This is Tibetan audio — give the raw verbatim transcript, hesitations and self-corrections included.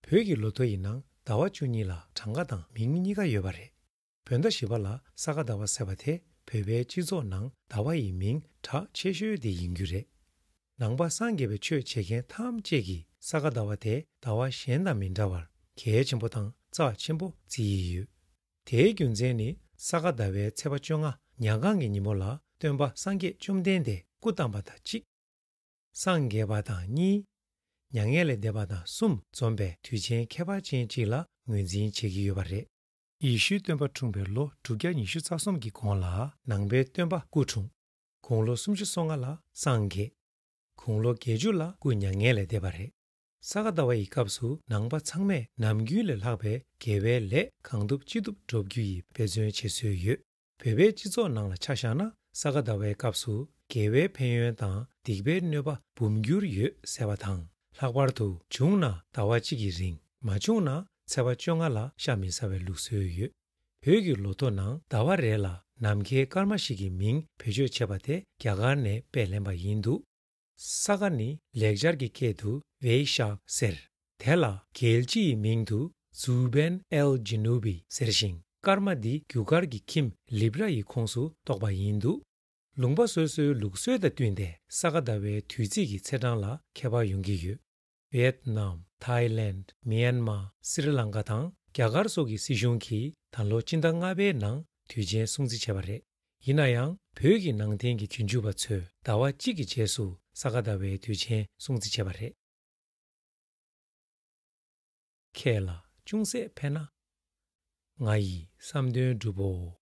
བོད་ཀྱི་ལོ་ཐོ་ཡི་ནང་ཟླ་བ་བཅུ་གཉིས་ལ་གྲངས་ཀ་དང་མིང་གཉིས་ཀ་ཡོད་པ་རེད། བོད་ཟླ་བཞི་པ་ལ་ས་ག་ཟླ་བ་ཟེར་བ་དེ་བོད་པའི་སྤྱི་ཚོགས་ནང་ཟླ་བ་ཡི་མིང་གྲགས་ཆེ་ཤོས་དེ་ཡིན་རྒྱུ་རེད། ནང་པ་སངས་རྒྱས་པའི་ཆོས་བྱེད་མཁན་ཐམས་ཅད་ཀྱིས་ས་ག་ཟླ་བ་དེ་ཟླ་བ་གཞན་དང་མི་འདྲ་བར་གལ་ཆེན་པོ་དང་རྩ་ཆེན་པོ་བརྩི་ཡི་ཡོད། དེའི་རྒྱུ་མཚན་ནི་ས་ག་ཟླ་བའི་ཚེས་པ་བཅོ་ལྔ་ཉ་གང་གི་ཉིན་མོ་ལ་སྟོན་པ་སངས་རྒྱས་བཅོམ་ལྡན་འདས་སྐུ་བལྟམས་པ་དང་གཅིག་སངས་རྒྱས་པ་དང་གཉིས། མྱ་ངན་ལས་འདས་པ་དང་གསུམ་འཛོམས་པའི་དུས་ཆེན་ཁྱད་པར་ཅན་གཅིག་ལ་ངོས་འཛིན་བྱེད་ཀྱི་ཡོད་པ་རེད། ཡེ་ཤུའི་སྟོན་པ་འཁྲུངས་པའི་ལོ་དྲུག་བརྒྱ་ཉི་ཤུ་རྩ་གསུམ་གྱི་གོང་ལ་ནང་པའི་སྟོན་པ་སྐུ་འཁྲུངས། དགུང་ལོ་སུམ་ཅུ་སོ་ལྔ་ལ་སངས་རྒྱས། དགུང་ལོ་བརྒྱད་ཅུ་ལ་སྐུ་མྱ་ངན་ལས་འདས་པ་རེད། ས་ག་ཟླ་བ་ཡི་སྐབས་སུ་ནང་པ་ཚང་མས་ནམ་རྒྱུན་ལས་ལྷག་པའི་དགེ་བའི་ལས་གང་ཐུབ་ཅི་ཐུབ་སྒྲུབ་རྒྱུ་ཡི་འབད་བརྩོན་བྱེད་སྲོལ་ཡོད། བོད་པའི་སྤྱི་ཚོགས་ནང་ལ་ཆ་བཞག་ན་ས་ག་ཟླ་བའི་སྐབས་སུ་དགེ་བའི་ཕན་ཡོན་དང་སྡིག་པའི་གནོད་པ་འབུམ་འགྱུར་ཡོད་ཟེར་བ་དང་། ལྷག་པར་དུ་བྱུང་ན་ཟླ་བ་གཅིག་གི་རིང་། མ་བྱུང་ན་ཚེས་པ་བཅོ་ལྔ་ལ་ཤ་མི་ཟ་བའི་ལུགས་སྲོལ་ཡོད། བོད་ཀྱི་ལོ་ཐོ་ནང་ཟླ་བ་རེ་ལ་ནམ་མཁའི་སྐར་མ་ཞིག་གི་མིང་བེད་སྤྱོད་བྱས་པ་དེ་རྒྱ་གར་ནས་སྤེལ་ལེན་པ་ཡིན་འདུག་ས་ག་ནི་ལེགས་སྦྱར་གྱི་སྐད་དུ་བེ་ཤག་ཟེར། དེ་ལ་རྒྱལ་སྤྱི་ཡི་མིང་དུ་ཛུ་བེན་ཨེལ་ཇི་ནུ་བི་ཟེར་ཞིང་། སྐར་མ་འདི་རྒྱུ་སྐར་གྱི་ཁྱིམ་ལིབ་ར་ཡི་ཁོངས་སུ་གཏོགས་པ་ཡིན་འདུག་ལུང་པ་སོ་སོའི་ལུགས་སྲོལ་དང་བསྟུན་ཏེ་ས་ག་ཟླ་བའི་དུས་ཚིགས་ཀྱི་ཚེས་གྲངས་ལ་ཁྱད་པར་ཡོང་གི་ཡོད། ཝེད་ནམ། ཐའི་ལེནྜ། མི་ཡན་མ། སི་རི་ལང་ཀ་དང་རྒྱ་གར་སོགས་ཀྱི་སྲིད་གཞུང་གིས་ད་ལོ་སྤྱི་ཟླ་ལྔ་པའི་ནང་དུས་ཆེན་སྲུང་བརྩི་བྱས་པ་རེད། ཡིན་ན་ཡང་བོད་ཀྱི་ནང་བསྟན་གྱི་རྗེས་འཇུག་པ་ཚོས་ཟླ་བ་གཅིག་གི་རྗེས་སུ་ས་ག་ཟླ་བའི་དུས་ཆེན་སྲུང་བརྩི་བྱས་པ་རེད། ཁྱེད་ལ་ཅུང་ཟད་ཕན་ན། ང་ཡི་བསམ་དོན་འགྲུབ་བོ།